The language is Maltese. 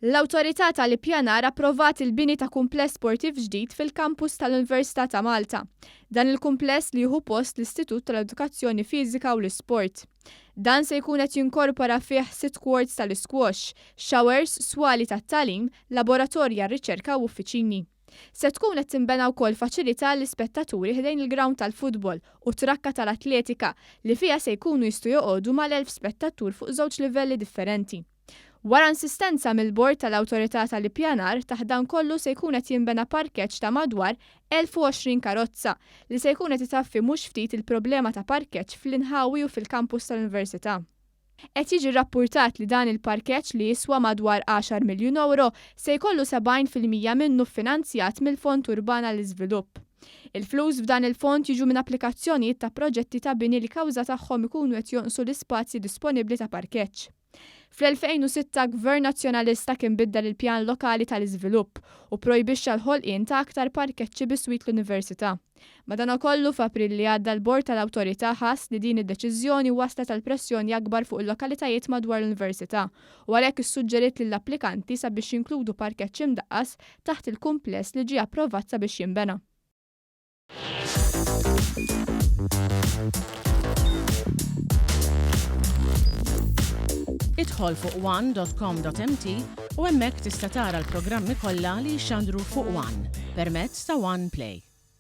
L-Awtorità tal-Ippjanar approvat il-bini ta' kumpless sportiv ġdid fil-kampus tal-Università ta' Malta. Dan il-kumpless li jieħu post l-Istitut tal-Edukazzjoni Fiżika u l-Isport. Dan se jkun qed jinkorpora fih sitt courts tal-isquash, showers, swali tat-tagħlim, laboratorji għar-riċerka u uffiċini. Se tkun qed tinbena wkoll faċilità għall-ispettaturi ħdejn il-grawnd tal-futbol u trakka tal-atletika li fiha se jkunu jistgħu joqogħdu mal-1,000 spettatur fuq żewġ livelli differenti. Wara insistenza mill-Bord tal-Awtorità tal-Ippjanar, taħt dan kollu se jkun qed jinbena parkeġġ ta' madwar 1,020 karozza, li se jkun qed itaffi mhux ftit il-problema ta' parkeġġ fl-inħawi u fil-kampus tal-Università. Qed jiġi rrappurtat li dan il-parkeġġ li jiswa madwar għaxar miljun ewro se jkollu 70% minnu ffinanzjat mill-Fond Urban għall-Iżvilupp. Il-flus f'dan il-fond jiġu minn applikazzjonijiet ta' proġetti ta' bini li kawża tagħhom ikunu qed jonqsu l-ispazji disponibbli ta' parkeġġ. Fl-2006 Gvern Nazzjonalista kien biddel il-pjan lokali tal-iżvilupp u pprojbixxa l-ħolqien ta' aktar parkeġġi biswit l-Università. Madanakollu, f'April li għadda l-Bord tal-Awtorità ħass li din id-deċiżjoni wasslet għal pressjoni akbar fuq il-lokalitajiet madwar l-Università u għalhekk issuġġeriet lill-applikanti sabiex jinkludu parkeġġ imdaqqas taħt il-kumpless li ġie approvat sabiex jinbena. Idħol fuq one.com.mt u hemmhekk tista' tara l-programmi kollha li jixxandru fuq One permezz ta' One Play.